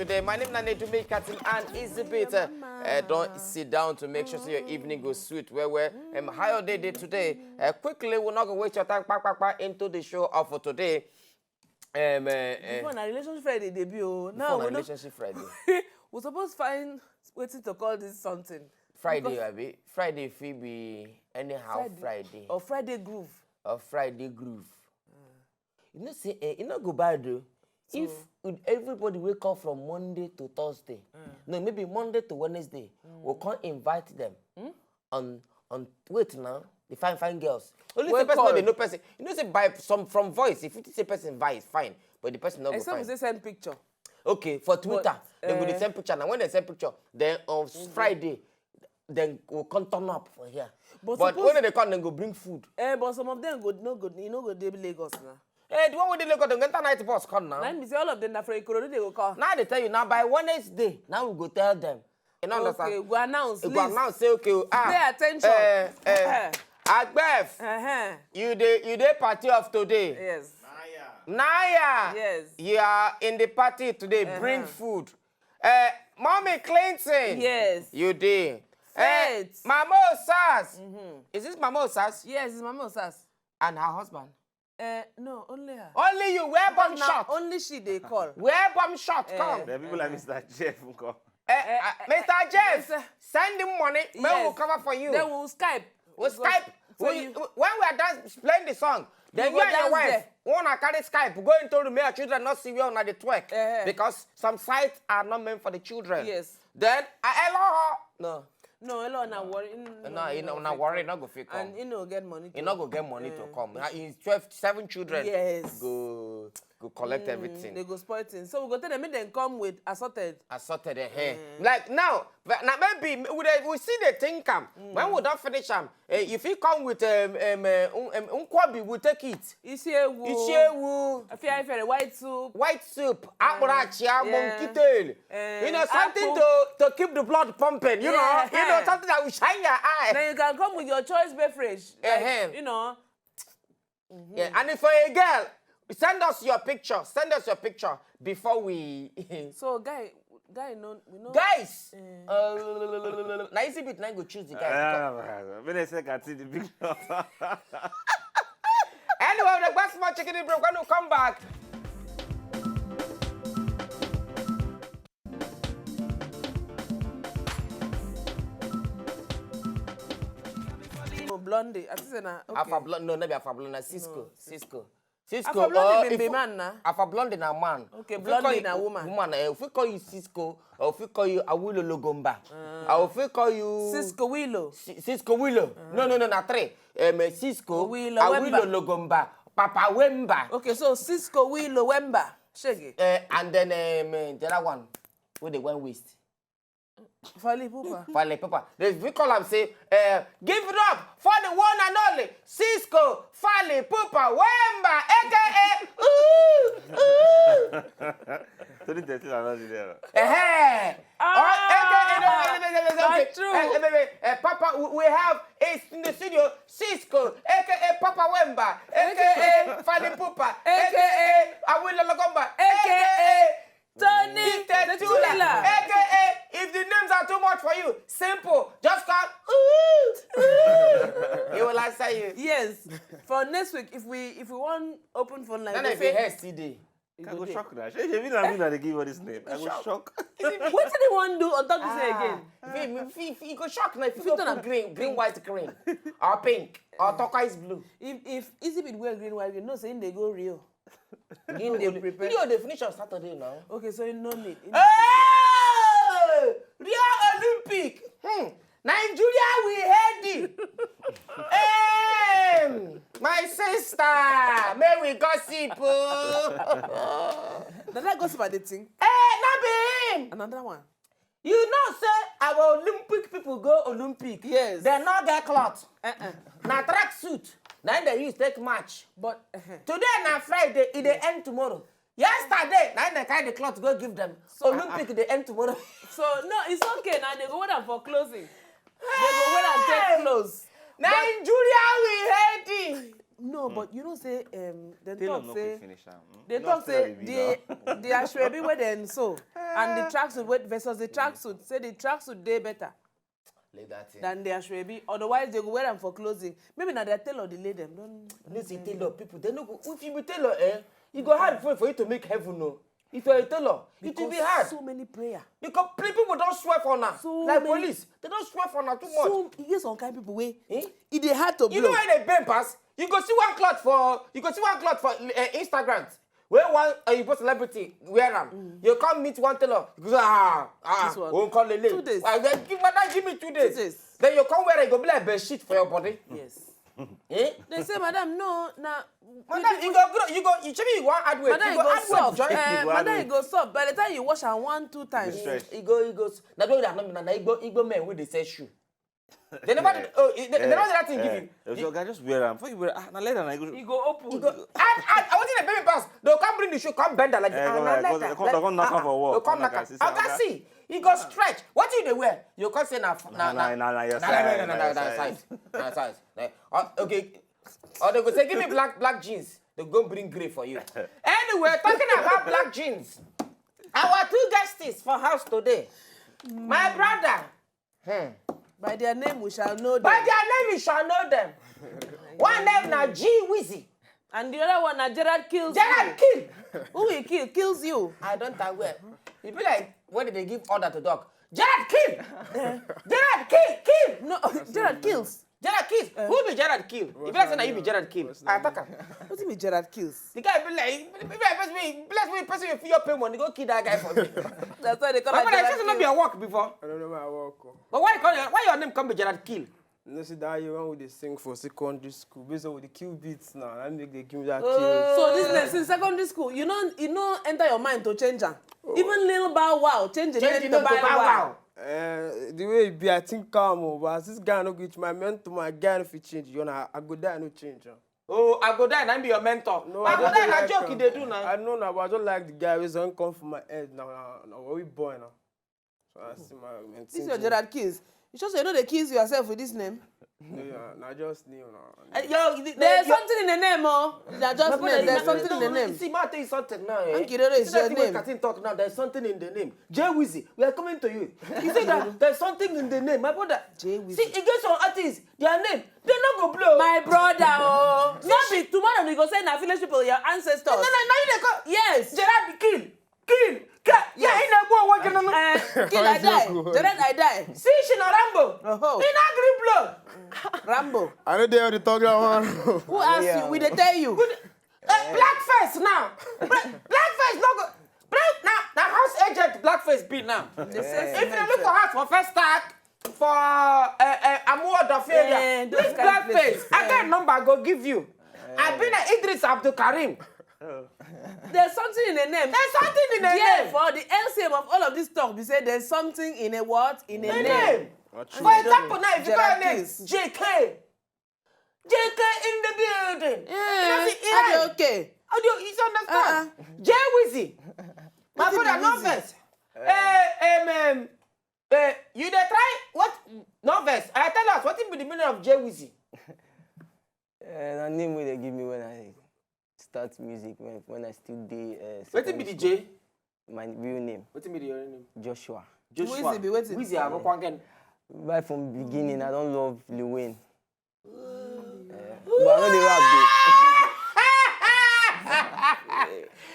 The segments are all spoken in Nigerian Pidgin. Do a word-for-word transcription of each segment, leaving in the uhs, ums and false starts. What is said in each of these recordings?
Today, my name is Nane Dumi Katim and Easy Beat. Uh, uh, don't sit down to make sure so your evening goes sweet. Well, well, um, how your day day today? Uh, quickly, we're not gonna waste your time. Back, back, back into the show of for today. Um, uh, uh, Before na relationship Friday dey be o. before Now na we no relationship Friday. We suppose find wetin to call this something. Friday, Because- abi Friday fit be anyhow Friday. Friday Or Friday groove. or Friday groove. You know say eh, e no go bad though. If with everybody wake up from Monday to Thursday, no, maybe Monday to Wednesday, we come invite them on on wait now the fine fine girls. Only Wey say person no call. dey know person. You know say by some from voice, if you say person voice, fine, but the person no go Except we fine. say send picture. Okay, for Twitter, they go dey eh, send picture. Now when they send picture, then on Friday, then we come turn up for here. But But suppose- when they come, then go bring food. Eh, but some of them go no go e no go dey Lagos na. Eh, the one wey dey Lagos, dem go enter night bus come Na now. im be say all of them na from Ikorodu dey go come. Now they tell you now by Wednesday, now we go tell them. You know Okay, understand? we go announce. We go List. Announce say okay, oh, ah, Pay attention. Eh, eh, Agbef, Uh-huh. you dey you dey party of today. Yes. Naya, Yes. You are in the party today. Bring food. Uh, Mommy Clinton, Yes. You dey. Uh, Faith. Mama Osas. Is this Mama Osas? Yes, it's Mama Osas. And her husband. Uh, no, only her. Only you wear bomb Now shot. Only she dey call. Wear bomb shot. Come. There are people like Mister Jeff nko. Eh, uh, Mister Jeff, send him money. May we Yes. Cover for you. Then we'll Skype. We'll Go- Skype. so We- you- when we are done playing the song, then go you and your dance wife, there. We wanna carry Skype, go into the make your children not see you on the twerk. Eh. Because some sites are not meant for the children. Yes. Then I allow her. No. No, hello, na worry. Mm, No, you know, na worry, not go fit come. And you know, get money. You not go get money to come. Now, in twelve, seven children. Yes. Go, go collect everything. They go spoil things. So we go tell them make them come with assorted. Assorted ahead. Like now, but now maybe we dey- we see the thing come. When we don't finish am, eh, if he come with um, um, uh, um, um, nkwobi, we take it. Isiewu. Isiewu, Afia ifere, white soup. White soup, akpụrụ achịa, Yeah. monkey tail. Eh, You know, something apple. to, to keep the blood pumping. You know, Yeah. you know, something that will shine your eye. Then you can come with your choice beverage. Like, Uh-huh. You know. Yeah, and if for a girl, send us your picture. Send us your picture before we. So guy, guy, no, we know. Guys, uh, na Easy Beat na go choose the guys. Ah, when I say can see the picture. Anyway, the best small chicken break when we come back. Oh, Blondie. I think say na. Okay. Alpha Blonde, no, not be Alpha Blonde, na Sisqo. Sisqo. Sisqo. Alpha Blonde uh, be- if be you- man na. Alpha Blonde na man. Okay, If we Blondie call you- na woman. Woman. Eh, if we call you Sisqo, or if we call you Awilo Logomba, or if we call you Sisqo Wilo. Si- Sisqo Wilo. No, no, no, na three. Um, uh, Sisqo, Wilo Awilo Wemba. Logomba, Papa Wemba. Okay, so Sisqo Wilo Wemba. Shege. Uh, and then um, uh, the other one, who they went waste. Fally Ipupa. Fally Ipupa. They we call am say, uh, give it up for the one and only Sisqo Fally Ipupa Wemba, A K A ooh ooh. Twenty thirteen, I don't there. Eh. Ah, Oh, A K A, no, no, no, no, no, no, that's okay. true. Eh, eh, eh, eh, Papa, we, we have is in the studio Sisqo, A K A Papa Wemba, A K A Fally Ipupa, A K A Awilo Logomba, A K A Tony Tetula, Tetula. A K A if the names are too much for you, simple, just call ooh ooh. He will answer you. Yes. For next week, if we if we want open phone line, Then we if say you hear C D. you I go go dey. Shock now. Shey, shey, me na me na dey give all this name. I go shock. Wetin they wan do on top this thing again? If you, if you, if you go shock now, if you Fit go on put a green, green, white, green, or pink, or turquoise blue. If if Easy Beat wear green white green, no say him dey go Rio. Him dey prepare. You know the finish on Saturday now. Okay, so you no need. Hey! Rio Olympic. Hmm. Nigeria, we head it. Hey, my sister, may we gossip. Oh. Na that gossip I dey think. Hey, not be him. Another one. You know say our Olympic people go Olympic. Yes. They no get cloth. Uh-uh. Na track suit. Na im they use take match. But uh, Today na Friday, e dey end tomorrow. Yesterday, na im they carry the cloth go give them. Olympic dey end tomorrow. So no, it's okay now. They go wear am for closing. They go wear am take clothes. Nigeria, we hate it. No, but you know say um, dem Tailor talk no say quick finish am. Hmm? They No, talk still say be the now. the ashwebi wey dem sew, And the tracksuit, wait, versus the tracksuit. Say the tracksuit dey better Leave that thing. Than the ashwebi. Otherwise, they go wear am for closing. Maybe na their tailor delay them. Don't. You know say tailor people, they no go. If you be tailor, eh, e go hard for, for you to make heaven, no. If you're a tailor, it will be hard. So many prayer. Because plenty people don't swear for now. So Like many- police, they don't swear for now too much. So you get some kind people wey Eh? e dey hard to You know blow. Why they bend pass? You go see one cloth for you go see one cloth for uh, Instagram. Where one uh, you post celebrity wear am. You come meet one tailor. You go say ah ah. This one. Won't call lele. Two days. Ah, well, give madam give me two days. Two days. Then you come wear it go be like bed sheet for your body. Yes. Eh? They say, madam, no, na. Madam, you go grow, you go, you chebi you want add weight. Madam, You e go go add weight soft. join. Eh, You go add madam, e weight. Go soft. By the time you wash am one, two times. Stretch. E go, e go. Na the way that no be na na Igbo Igbo men wey dey sell shoe. They never did, oh, they, they never did that thing give you. So I just wear am. Before you wear, ah, na leather na you E go. Go open. You go add add. I want the baby pass. They'll come bring the shoe, come bend am like this. Eh, Ah, come, na eh, come, leather. come, come knock am for wall. They'll come Come knock knock am. am, see, say, Oga, see, e go stretch. What you dey wear? You come say na f- na Na, na, na, na, your na, size, na, na, na, your na, size. size. Na size. Eh, uh, okay. Or they go say, give me black black jeans. They go bring grey for you. Anyway, talking about black jeans, our two guests for house today. My brother, hmm, By their name, we shall know them. by their name you shall know them. One name na G Wizzy. And the other one, na Gerard kills Gerard you. Kill. Who will kill? Kills you. I don't aware. E be like when they give order to dog. Gerard Kill. Gerard Kill. Kill. No, Gerard kills. Gerard Kill. Who be Gerard Kill? If you say na you be Gerard Kill, I attack am. What do you mean, Gerard kills? The guy be like, be like person, be like person you feel pay money, go kill that guy for me. That's why they call But it I Gerard said not be kills. A work before. I don't know my work. Oh. But why you call your, why your name come be Gerard Kill? You know, see that year when we dey sing for secondary school, based on the kill beats now, that make they give me that Oh. kill. So this name since secondary school, you know, you know, enter your mind to change am. Even Lil Bow Wow change the Change name the to name to Bow Bow Wow. Wow. Uh, the way it be, I think calm, oh, but as this guy no go reach my mentor, my guy no fit change. You know, I go die no change. Oh. Oh, I go die, and I be your mentor. No, I I go don't die, na like joke am. They do now. I know now, but I don't like the guy wey don come for my head now. Now, now we boy now. So I see my. This is your Gerard kills. You sure say you know they kills yourself with this name? Yeah, now just new now. Eh, yo, the- There's yo- something in the name, oh. There's just My brother, name. There's no, no, something in no, the no, name. See, Mate is something now. Eh? Thank you, Dodo, See it's that your thing wey name. Katin talk now. There's something in the name. Jay Wizzy, we are coming to you. He said that there's something in the name. My brother, Jay Wizzy. See, e get some artists, their name, they no go blow. My brother, oh. No be tomorrow we go say na village people, your ancestors. No, no, no, you dey call. Yes. Gerard kill, kill, kill. Yeah, Yes. he na go work no no. Eh, kill I die. Gerard I die. See, she na Rambo. Oh. He na gree blow. Rambo. I know they already talk that one. Who asked you? We dey tell you. Uh, blackface now. Bla- blackface no go. Black now, now house agent blackface be now. They say If you look for house for first start for uh, uh, Amuwo Doferia, Eh, those this kind blackface, places. I get number go give you. I been a Idris Abdul Karim. There's something in the name. There's something in the Yeah, name. For the L C M of all of this talk, we say there's something in a what? In a The name. name. For example, now if you call your name Gerard Kiss. J K, J K in the building. Yeah, You know, see, are Iran. They okay? Oh, you, you understand? Uh-uh. Jay Wizzy. My Wetin brother, be no Wizzy? Vex. Eh, um, um, eh, you dey try what? No Vex. I tell us what be the meaning of Jay Wizzy. Uh, na name wey they give me when I start music, when, when I still dey. Uh, Wetin be the secondary school. J? My real name, Wetin be the your name? Joshua. Joshua. Wizzy be wetin? Wizzy, I go come again. Right from beginning, I don't love Lil Wayne. Uh, but I know the rap though.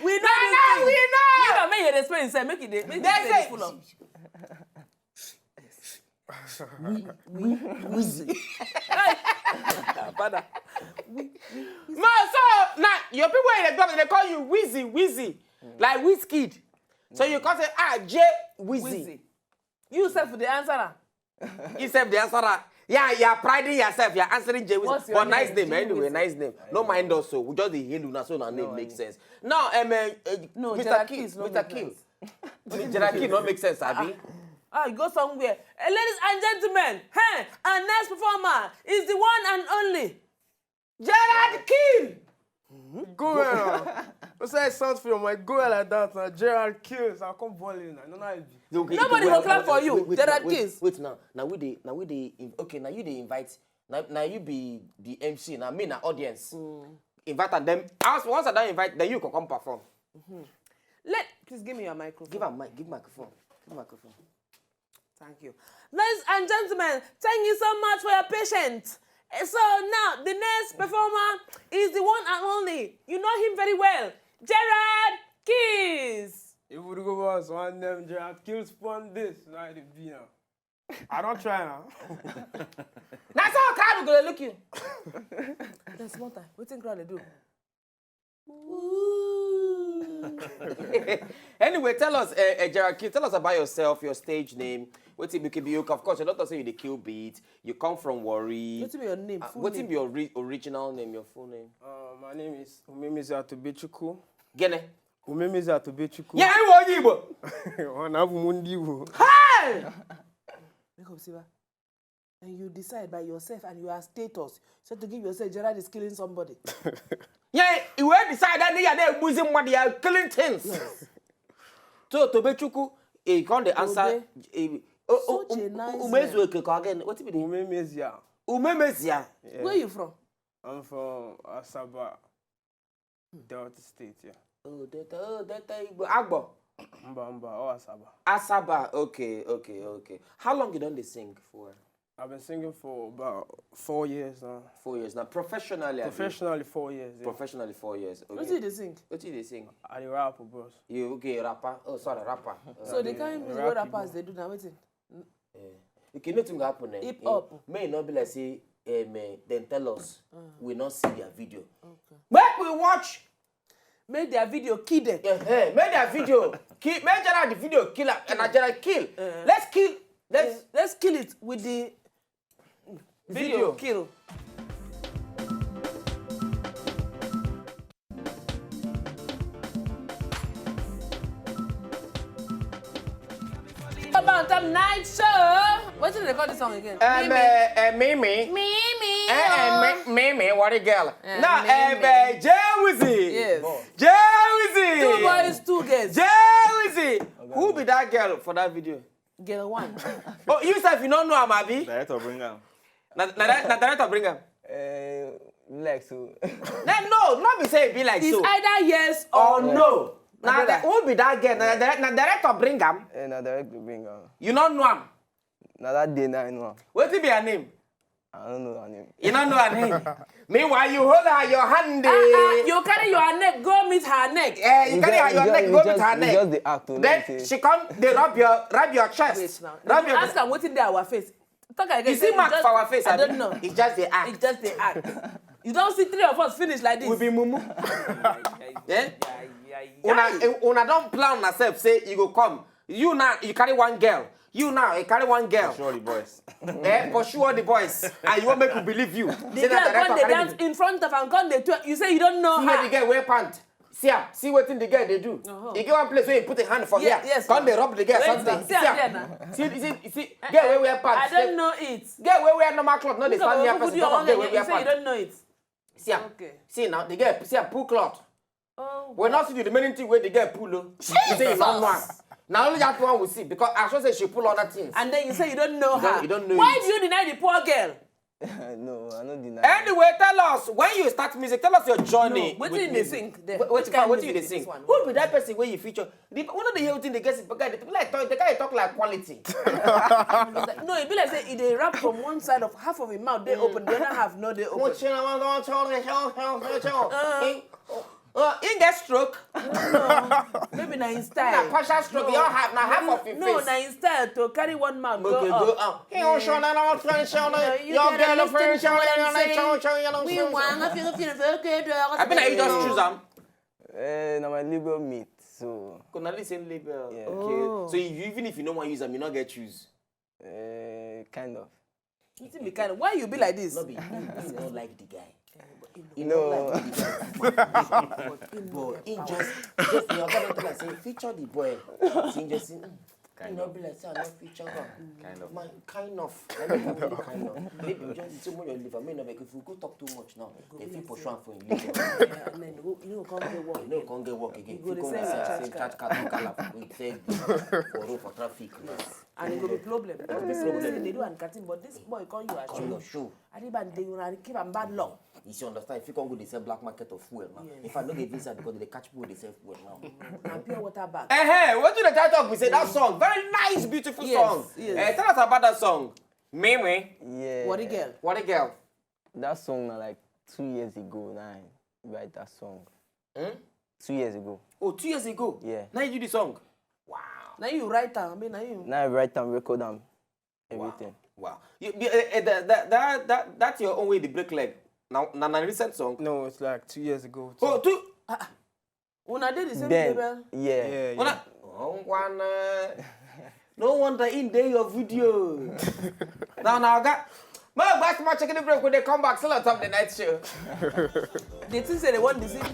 We know No, this no, thing. we know. You know, make you dey explain yourself. Make it dey. Make They it dey say- full of. Wizzy. Father. No, so now your people in the government they call you Wizzy, Wizzy, like Wizkid. So you can say ah Jay Wizzy. Wizzy. You self the answer. You self the answer. Yeah, you are priding yourself. You are answering Jay Wizzy. What's your But nice name? name, Jay anyway, Wizzy. Nice name. No mind us, so we just the hail una so our name No, makes I- sense. Now, um, uh, uh, No, Mister Gerard Kill, Kiss no Mister make Kill. sense. Gerard Kill no make sense, abi? Ah, you go somewhere. Eh, ladies and gentlemen, hey, our next performer is the one and only. Gerard Kill. Go well. What's that sound for my go well like that? Now Gerard kills. I come ball in. I don't know how it be. Okay, Nobody wait, go clap wait, for you, wait, wait, Gerard wait, Kiss. Wait now. Now we dey, now we dey, in- okay, now you dey invite. Now, now you be the M C. Now me, now audience. Invite and then as once I don't invite, then you can come perform. Let Please give me your microphone. Give am mic. Give microphone. Give microphone. Thank you. Ladies and gentlemen, thank you so much for your patience. Eh, So now, the next performer is the one and only. You know him very well. Gerard Keys. If we go boss, one name Gerard Kills Pon this, not the B now. I don't try now. That's how crowd go look you. That's one time. Wetin crowd dey do? Anyway, tell us, uh, uh, Gerard Keys, tell us about yourself, your stage name. Wetin be, be, of course, you don't say you dey kill beat. You come from Warri. Wetin be your name? Uh, Full wetin name? Be your ri- original name, your full name? Uh, my name is Umemizu Atubichuku. Gene. Umemizu Atubichuku. Yeah, I want you. One of Mundi. Hey! Make up, see ba. And you decide by yourself and your status. So to give yourself, Gerard is killing somebody. Yeah, you will decide that they are there abusing money, they are killing things. Yes. So Tobechuku, he come the answer. Tobe. He, oh, oh, Such a um, nice Umezu name. Ekeko again. What be the Umemezia. Umemezia? Where you from? I'm from Asaba, Delta State, yeah. Oh, Delta, oh, Delta Igbo. Agbo. Mba Mba, or Asaba. Asaba. Okay, okay, okay. How long you done dey sing for? I've been singing for about four years now. Four years now. Professionally, abi? Professionally, four years. Yeah. Professionally, four years. Okay. What do you sing? What do you sing? I dey rap, bros. You okay, rapper? Oh, sorry, rapper. Uh, So the kind of rap rappers people. They do now, wetin? eh. Okay, nothing go happen. Eh? Hip Eh, hop. May it not be like say, um, eh, then tell us we not see their video. Okay. Make we watch. Make their video kill them. Eh, eh, make their video. Kill. Make Gerard the video killer. And I Gerard kill. Eh. Let's kill. Let's. Let's kill it with the video, Video. Kill. About the night show. What do they call this song again? Um, uh, uh, Mimi. Mimi. Eh, eh, Mi- Mimi, what a girl. Eh, Now, Mimi. um, uh, Jewzy. Yes. Jewzy. Two boys, two girls. Jewzy. Who be that girl for that video? Girl one. Oh, you sef, you don't know am, abi? Director, bring am. Na na na director bring am. Eh, like so. No, no, not be say e be like It's so. Either yes Or or no. My Now, brother. Who be that girl? Na, na, na director bring am. Eh, na director bring am. You don't know am. Na that day na I know am. Wetin be her name? I don't know her name. You don't know her name. Meanwhile, you hold her your hand. Ah, ah, Eh, you carry your neck, go meet her neck. Eh, you carry her your neck, go meet her You neck. just the act o. Then she come, they rub your, rub your chest. Wait now. Rub You your. Ask am wetin dey our face. Talk again. You see mark Just- for our face, I abi? Don't know. It's just the act. It's just the act. You don't see three of us finish like this. We be mumu. Eh? Una, eh, una don plan una sef say you go come. You now, you carry one girl. You now, you carry one girl. Show the boys. Eh, pursue all the boys. And you won't make we believe you. The girl come dey dance in front of am, come dey twerk. You say you don't know See where the her. Girl wear pant. See am. See wetin the girl dey do. Uh-huh. You get one place where you put a hand for Yeah, here. Yes, Come sir. dey rub the girl Wait, something. Sir. See am here now. See, see, see, girl wey wear pants. I don't know it. Girl wey wear normal cloth no dey Look at stand near what person. you Talk of girl wey You wear say you pants. Don't know it. See am. Okay. See now, the girl, see am pull cloth. Oh. We not see the remaining thing wey the girl pull o. You say you don't know am. Na only that one we see because I sure say she pull other things. And then you say you don't know You don't- her. you don't know Why it. Do you deny the poor girl? No, I no deny. Anyway, tell us when you start music. Tell us your journey. No, wetin with you dey music. sing there? Wait, Which wait, kind wetin you dey music is sing? This one? Who be that person wey you feature? The one of the health thing dey get it. Because the people like talk, the guy talk like quality. No, e be like say e dey rap from one side of half of him mouth dey open, the other half no dey open. Uh, uh, he get stroke. Maybe na him Na style. partial stroke. Your half, na half of his No, face. Na him style to carry one mouth Okay, go go up. up. He don't show na no friend show na Uh, you your gotta girl listen friend to show what na I'm na saying. show show you know We show. wanna feel, feel, feel good. I mean, you just choose am. Eh, na my label mate, so Kuna listen label. Yeah. Okay. Oh. So you, even if you no wan use am, you no get choose. eh, kind of. Wetin be kind of, why you be like this? No be him, him no like the guy. He No. No like the guy. But he just, just the other thing I say, feature the boy. He just say, "Mm, he no be like say I no feature am." Kind of. Man, kind of. I no even really kind of. Maybe we just say more your liver. Me no make if we go talk too much now. If you pursue am for your liver. And then you go, you go come get work. You know, can't get work again. You go You the come same the same, charge same card. Charge card, you call am, we sell for road for traffic. Yes. And it go be problem. It go be problem. Say they do and carton, but this boy call you as Come you. Your show. Adiba, they will keep am bad long. You see, understand? If you can't go, they sell black market of fuel now. Yes. If I know the visa because they catch people, they sell fuel now. Na pure water bag. Eh, hey, what do the title we say that song? Very nice, beautiful Yes, song. Yes. Eh, tell us about that song. Mimi, Yeah. What the girl? What a girl. That song na like two years ago now. I write that song. Hmm? Two years ago. Oh, two years ago. Yeah. Now you do the song. Now you write am, I mean, now you. Now I write and record them. Everything. Wow. You, you, eh, eh, that, that, that, that, that's your own way to break leg. Now, now, now recent song. No, it's like two years ago. Oh, two. Una dey the same Then, level. yeah. Yeah, yeah. Una, oh, one, uh, no wonder in there your video. Now, now, I got. My back to my chicken break when they come back. Still on top of the night show. They think say they want deceive.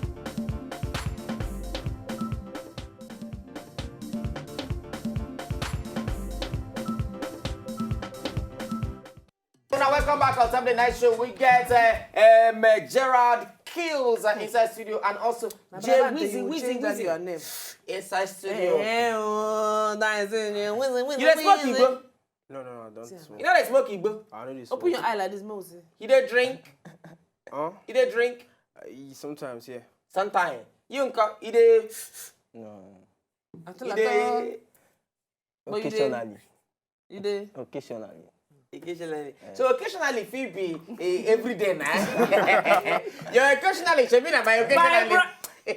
Now, welcome back on Saturday Night Show. We get uh, um, uh, Gerald Kills uh, inside studio and also Jay Wizzy, Wizzy, Wizzy Your name. Inside studio. Eh, oh, that is it. Yeah, Wizzy, Wizzy. You dey smoke Igbo? No, no, no, I don't smoke. You know they smoke Igbo? I know they smoke. Open your eye like this, Mosey. You dey drink? Huh? You dey drink? Uh, sometimes, yeah. Sometimes. You nko, you dey, No. Until you I tell dey. But you dey- Occasionally. You dey. Occasionally. Occasionally. So occasionally, fit be eh, every day now. Your occasionally, Shemina, my My occasionally. bro.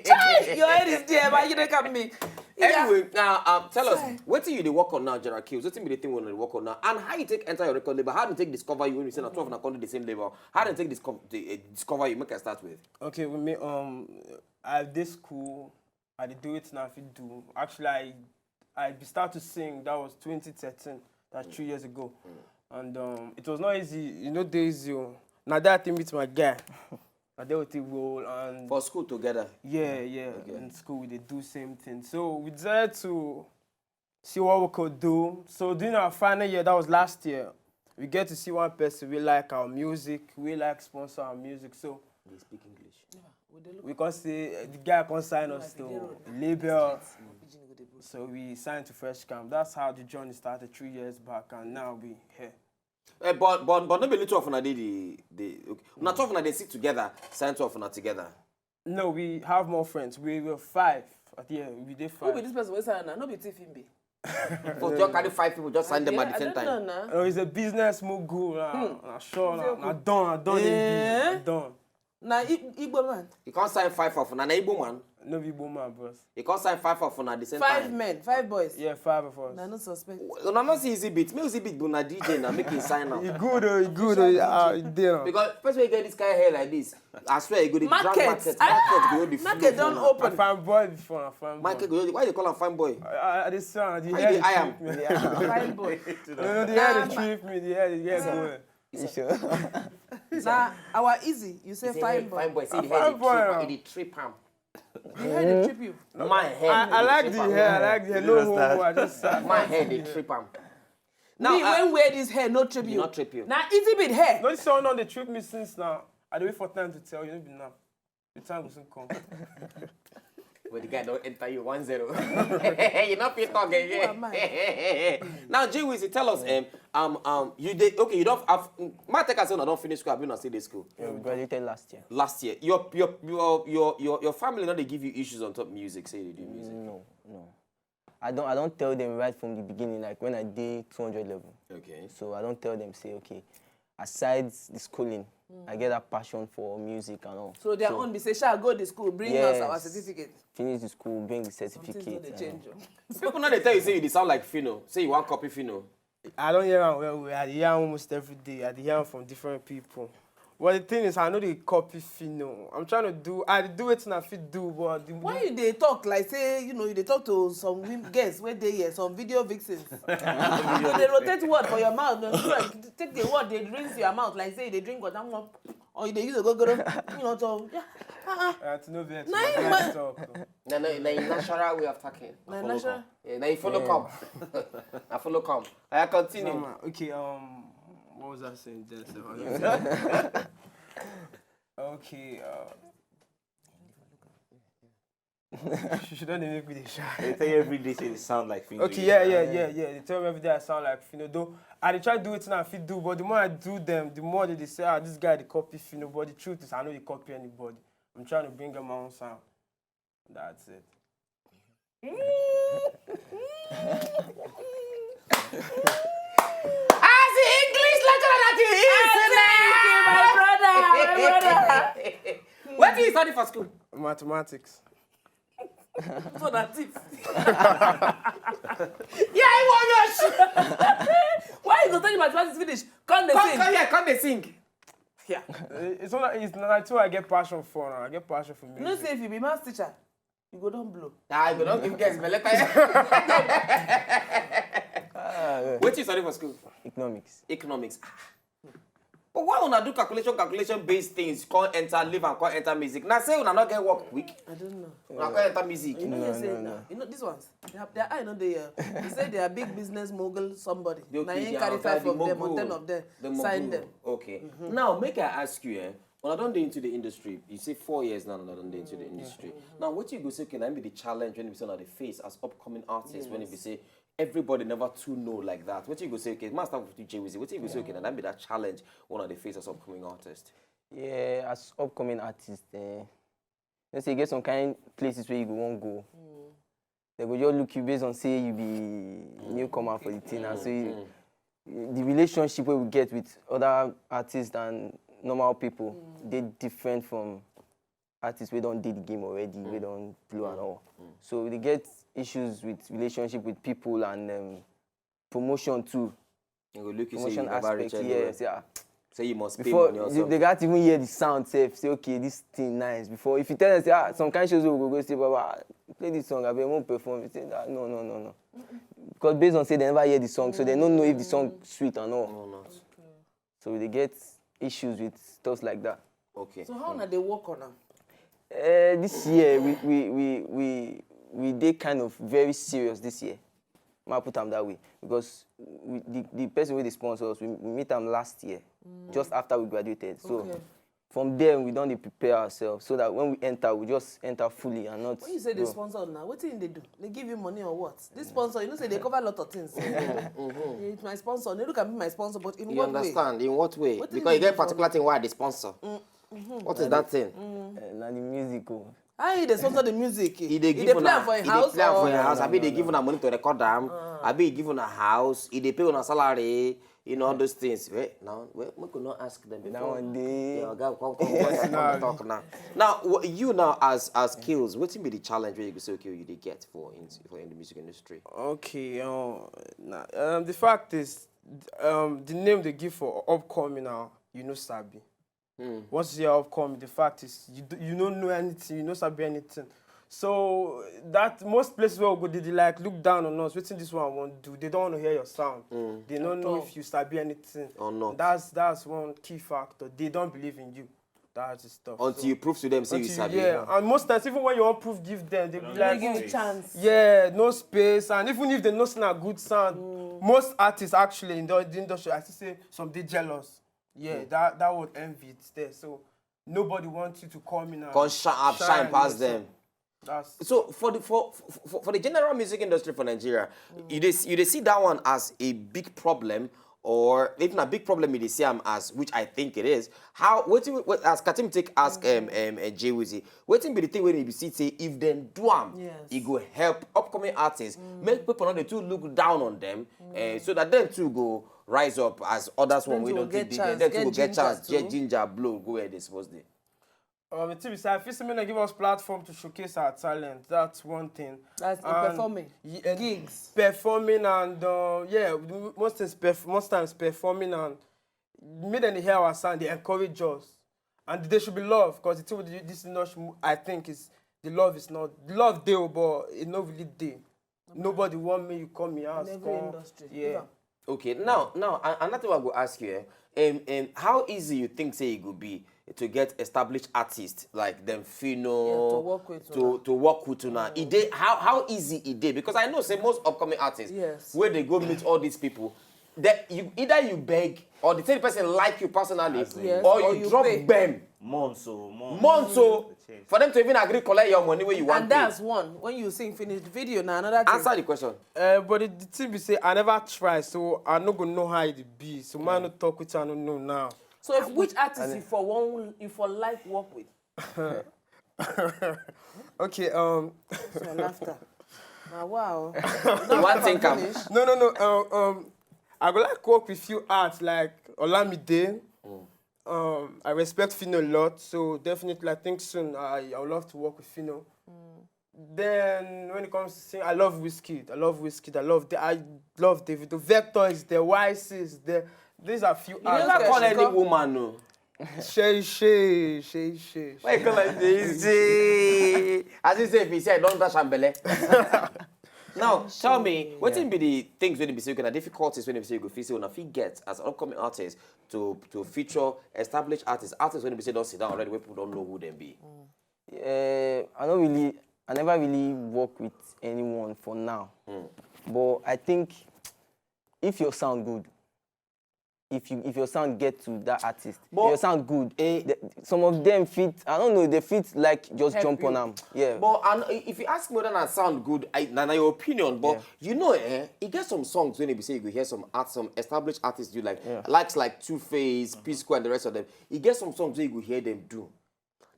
Chai, your head is there, but you don't come me. Yeah. Anyway, now um, tell us, what do you dey work on now, Gerald Kills? What do you dey think you dey work on now? And how you take enter your record label? How do you take discover you when you say na twelve na come do the same label? How do you take discover, the, uh, discover you? Make I start with. Okay, with me, um, I this school, I dey do it now. If you do, actually, I, I be start to sing. That was twenty thirteen. That's three years ago, and um, it was not easy. You know, dey easy. Oh. Now that thing with my guy, I dealt with it well, and For school together. yeah, yeah, Okay. In school we dey do same thing. So we decided to see what we could do. So during our final year, that was last year, we get to see one person we like our music, we like sponsor our music. So They speak English. we can say uh, the guy can sign us to label. So we signed to Fresh Camp. That's how the journey started three years back, and now we here. Eh, but but but no be little of una dey the the okay. Una twelve una dey sit together, sign twelve una together. No, we have more friends. We were five. At the end, we did Who be five. This person wey sign now? No be thief him be. For just carry five people, just sign them at the same time. Oh, he's a business mogul. Uh, uh, sure, uh, uh, done, uh, done, Eh? uh, done. Na I- Igbo man. You can't sign five of una, na Igbo man. No be Igbo man, bros. You can't sign five of una at the same Five time. Men, five boys. Yeah, five of us. I no suspect. Una no see Easy Beat. Me Easy Beat be na D J na make him sign now. He good, oh, he good, oh, he, uh, he dey now. Because first when you get this kind of hair like this, I swear you go the drag Market. Market. Ah, Market go the Market don I open. Fine boy before, I fine boy. Market go. Why you call am fine boy? I, I, I dey sound. The Why hair you dey dey eye am? trick me. Yeah. Fine boy. No, no, the hair dey trick me. The hair, the hair go. You sure? Na our Easy. You say Say, fine hey, boy. fine boy. See the Fine hair dey boy, trip. uh. He dey trip am. The hair dey trip you. My hair. I, I dey like trip the am. hair. I like the hair. No homo. I just My hair dey trip am. Me uh, when wear this hair no trip e you. No trip you. Na Easy Beat hair. No, this one no dey trip me since now. I dey wait for time to tell you. No be now. The time go soon come. But the guy don enter you one zero. You no fit talk Who am again. Now, Jay Wizzy, tell us, um, um, um, you dey okay? You don't have. Ma take us say una don finish school. Abi una still dey school? Yeah, we graduated last year. Last year, your your your your your your family no dey give you issues on top music. Say you dey do music. No, no. I don't. I don't tell them right from the beginning. Like when I dey two hundred level. Okay. So I don't tell them say okay. Aside the schooling, I get that passion for music and all. So their So, own be say, "Sha go the school, bring us our Yes. certificate." Finish the school, bring the Some things certificate. no dey and change. all. Oh. People no dey tell you say you dey sound like Phyno. Say you wan copy Phyno. I don't hear am well. Well, I dey hear am almost every day. I dey hear am from different people. But the thing is, I no dey copy Phyno. I'm trying to do. I dey do wetin I fit do, but the, Why you dey talk like say you know you dey talk to some women, girls wey dey here, some video vixens? You dey rotate word for your mouth. No, you like take the word dey rinse your mouth like say you dey drink water, or you dey use ogogoro. You know, so yeah. Uh-uh. Uh, to no vex, Na my him guy man- talk. Na na na your natural way of talking. Na natural. Yeah, na you follow come. I follow come. I continue. Mama, okay. Um, what was I saying? There, so, okay. Uh, She don dey make me dey shy. They tell you every day say they sound like Fino. Okay, yeah, yeah, yeah, yeah. They tell me every day I sound like Fino. Though I dey try do wetin I fit do, but the more I do them, the more they dey say, ah, this guy dey copy Fino. But the truth is, I no dey copy anybody. I'm trying to bring up my own sound. That's it. As the English lecturer that he is, Thank you, my brother, my brother. What do you study for school? Mathematics. So na thief. Yeah, I want your shit. Why you go study mathematics finish? Come dey Come, sing. come here, come dey sing. Yeah. Eh, It's not. It's not true. I get passion for. Now. I get passion for music. You know say if you be maths teacher, you go don blow. I go don give guys belle. What you study for school? Economics. Economics. Ah. But why una do calculation, calculation based things? Come enter, leave and come enter music. Now say una not get work quick. I don't know. Una come enter music. You know, No, you say no, nah, no. You know, this ones, they have their eye, no, they uh, they say they are big business mogul somebody. They Na okay, him they carry are five the of them or mogul. Ten of them, The sign mogul. Them. Okay. Now make I ask you, eh? When I don't dey into the industry, you say four years now. I don't dey into the industry. Now what you go say? Can I be the challenge when we say the face as upcoming artists? When we say everybody never too know like that. What you go say? Okay, master with J Wizzy. What you go say? Okay, can I be that challenge when I the face as upcoming artist? Yeah, as upcoming artist, eh, you know say you get some kind places where you go wan go. They go just look you based on say you be newcomer for the thing, and so you, the relationship wey we get with other artists and normal people dey different from artists wey don dey the game already, wey don blow and all. So we dey get issues with relationship with people and um, promotion too. You go look you say you Promotion never reach aspect, anywhere. Yes, yeah. Say you must pay Before money or they, something. They got even hear the sound sef, say okay, this thing nice. Before if you tell them say ah, some kind shows we go go say baba, ah, play this song, abeg won't perform. You say ah, no, no, no, no. Because based on say they never hear the song, so they don't know if the song sweet or not. No, not. So they get issues with stuff like that. Okay. So how una dey work on am? Uh, this year we we we we we dey kind of very serious this year. Ma put am that way because we, the the person wey dey sponsor us, we, we meet am last year, just after we graduated. So Okay. from there we don dey prepare ourselves so that when we enter, we just enter fully and not. When you say they go- sponsor now, what thing they do? They give you money or what? This sponsor, you know, say they cover a lot of things. It's my sponsor. They look at me, my sponsor, but in You what understand? In what way? What do Because you you get do for particular me? Thing why they sponsor. What is that thing? Uh, na the music o. How you dey sponsor the music? He dey You give dey play una, am for a he dey house play am for or? your house. No, Abi no, dey no, give no. Una money to record am. Abi he give una house. He dey pay una salary. You know all those things. Wait, now wait, we could not ask them before. That one dey. Yeah, oga, come come come come talk now. Now w- you now as as Kills, wetin be the challenge where you go say okay you dey get for in for in the music industry? Okay, um, nah, um, the fact is, um, the name they give for upcoming now, you know, Sabi. Once you're upcoming, the fact is, you do, you don't know anything, you don't sabi anything. So that most places where we go, they, they like look down on us. Waiting this one won't do. They don't want to hear your sound. They don't know if you sabi anything Or not. That's that's one key factor. They don't believe in you. That's the stuff. Until So- you prove to them say you Until sabi. Yeah, and most times, even when you want proof, give them. They be They like, give "Oh, you chance. Yeah, no space, and even if they know say na good sound, most artists actually in the, the industry, I still say some they jealous. Yeah, that that word envy, it's there. So nobody wants you to come in and Come shine, shine pass yeah, so them. That's So for the for, for for the general music industry for Nigeria, you dey you dey see that one as a big problem, or if na big problem you dey see am as, which I think it is. How wetin we- as Katim take ask um um uh, Jay Wizzy, wetin be the thing wey you see say if dem do am, Yes. e go help upcoming artists, make people no dey too look down on them, uh, so that them too go rise up as others one Dem wey too don go get take dey chance, there, dem too get go get ginger chance, get too. Ginger blow go where they suppose dey. Um, the thing is, I feel say make dem give us platform to showcase our talent. That's one thing. That's And performing. Ye- eh, Gigs. Performing and uh, yeah, most things, perf- most times performing and make dem dey hear our sound, they encourage us, and they should be love because the thing with the- this industry, I think, is the love is not the love dey, but it no really dey. Nobody want me you come your house. In every Come, industry. Yeah. Yeah. Okay, now now a- another thing I go ask you, eh, um, um, how easy you think say it could be to get established artists like them Fino Yeah, to work with to, to work with una? E dey how how easy e dey because I know say most upcoming artists Yes. Where they go meet all these people, that you either you beg or the same person like you personally, Yes, or, or you, you drop pay. them Months o, months. Months o. For them to even agree collect your money wey you wan pay. And that's one. When you sing finish, the video na another thing. Answer the question. Uh, but the, the thing be say I never try, so I no go know how it be. So man no talk with I no know now. So if which artist you for one you for like work with? Okay, um, So laughter. Na wow. You wan think am. No, no, no. Um, um, I go like work with few arts like Olamide. Um, I respect Phyno a lot, so definitely I think soon I, I would love to work with Phyno. Then when it comes to singing, I love Wizkid. I love Wizkid. I love the, I love Davido. Vector is there. Wise is there. These are few You artists. Never call any woman no. Shay, shay, shay, shay. Why you come like this? Shay. As you say, if you say I don't dash am belle. Now, tell me, what yeah. Be the things when you be say, okay, the difficulties when you say you go feel say when I fit get as an upcoming artist to to feature established artists, artists when you be say don't sit down already, where people don't know who them be. Mm. Uh, I don't really, I never really work with anyone for now, mm. But I think if your sound good, if you if your sound get to that artist, but if your sound good, eh, the, some of them fit. I don't know. They fit like just help jump you. On them. Yeah. But and if you ask me whether that sound good, I, na, na your opinion. But yeah. You know, eh, you get some songs when you say you go hear some art, some established artists do like yeah. Likes like Two Face, mm-hmm. P Square, and the rest of them. You get some songs where you go hear them do.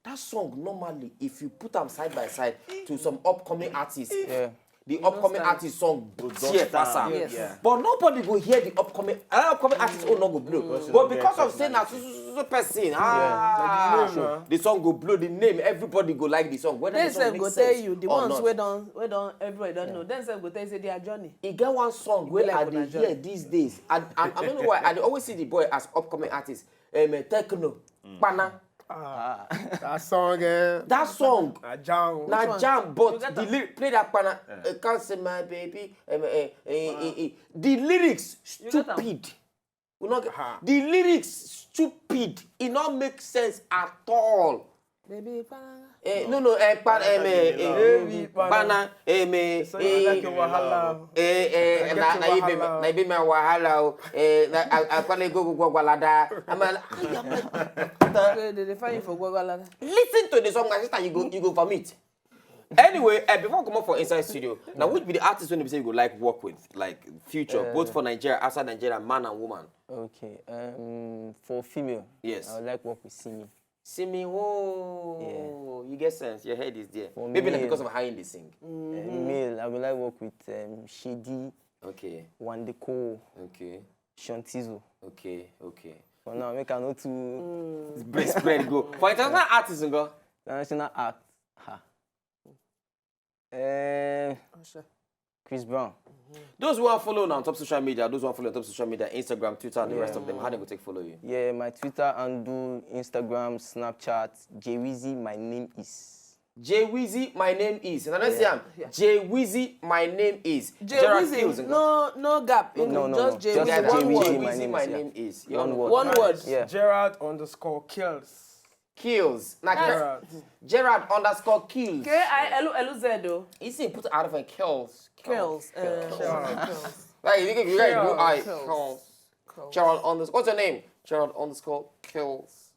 That song normally, if you put them side by side to some upcoming artists, yeah. The upcoming artist song go tear pass am. Yes. Yeah. But nobody go hear the upcoming uh, upcoming artist oh no go blow. Mm. But because of saying that so, so, so person, ah, yeah. The song go blow the name. Everybody go like the song. Whether then the song go tell you the ones not. Where don't where don't everybody don't yeah. Know. Then some go tell you say their journey. He get one song where I dey hear these days. I, I, I don't know why. I always see the boy as upcoming artist. Um, techno, mm. Pana. Ah, that song, eh? That song. Na jam. Na jam, but the lyric play that pana. Yeah. Uh, can't say my baby. Um, uh, uh, uh, uh, the lyrics stupid. You not, uh-huh. The lyrics stupid. It not make sense at all. Baby, pana. Eh, no, no, eh, pana, eh, me, eh, pana, eh, me, eh, eh, eh, na, na, ibe, na, ibe, my wahala, oh, eh, na, I, I, go, go, go, walada. I'm like, they find you for Gwagwalada. Listen to the song, my sister, you go, you go vomit. Anyway, uh, before we come up for inside studio, now which be the artist when you say you go like work with, like future, uh, both for Nigeria, outside Nigeria, man and woman? Okay, um, for female, yes, I would like work with Simi. Simi, oh, yeah. You get sense. Your head is there. For maybe male, like because of how you sing. Mm-hmm. Uh, male, I would like work with um, Shady. Okay. Wandeko. Okay. Shantizo. Okay, okay. For now, make I know too. Mm. Breast spread go. For international artists, go. International act. Ha. Eh. Chris Brown. Mm-hmm. Those who are following on top social media, those who are following on top social media, Instagram, Twitter, and the yeah. Rest of them, how they go take follow you? Yeah, my Twitter handle, Instagram, Snapchat, Jay Weezy, my name is. Jay Weezy, my name is. And I don't yeah. See him. Yeah. Jay Weezy, my name is. Jay Gerard Weezy, Kills, no, no gap. No, no, just no. Jay just Weezy. Jay Weezy, my name is. One word. One word. Yeah. Gerard underscore Kills. Kills. Na Gerard. Gerard underscore Kills. K I L L Z O. You see, put out of a Kills. Kills. Kills. Uh, Kills. Kills. Like, you can do I. Kills. Kills. Gerald underscore. What's your name? Gerald underscore Kills.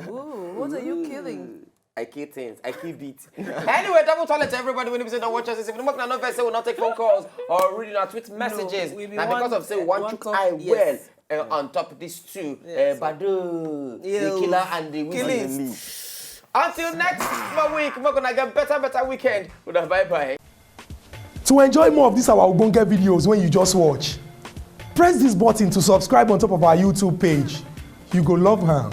Ooh, what are you killing? I kill things. I kill beats. Anyway, double toilet to everybody. When you say don't watch us, if you don't not say we'll not take phone calls or reading our tweet messages. No, we be now one, because of say one, one call, I yes. Well. Uh, on top of these two, uh, Badu, the killer and the wizard. Until next week, we're gonna get better, better weekend. Bye bye. To enjoy more of these our Ogbonge videos when you just watch, press this button to subscribe on top of our YouTube page. You go love her.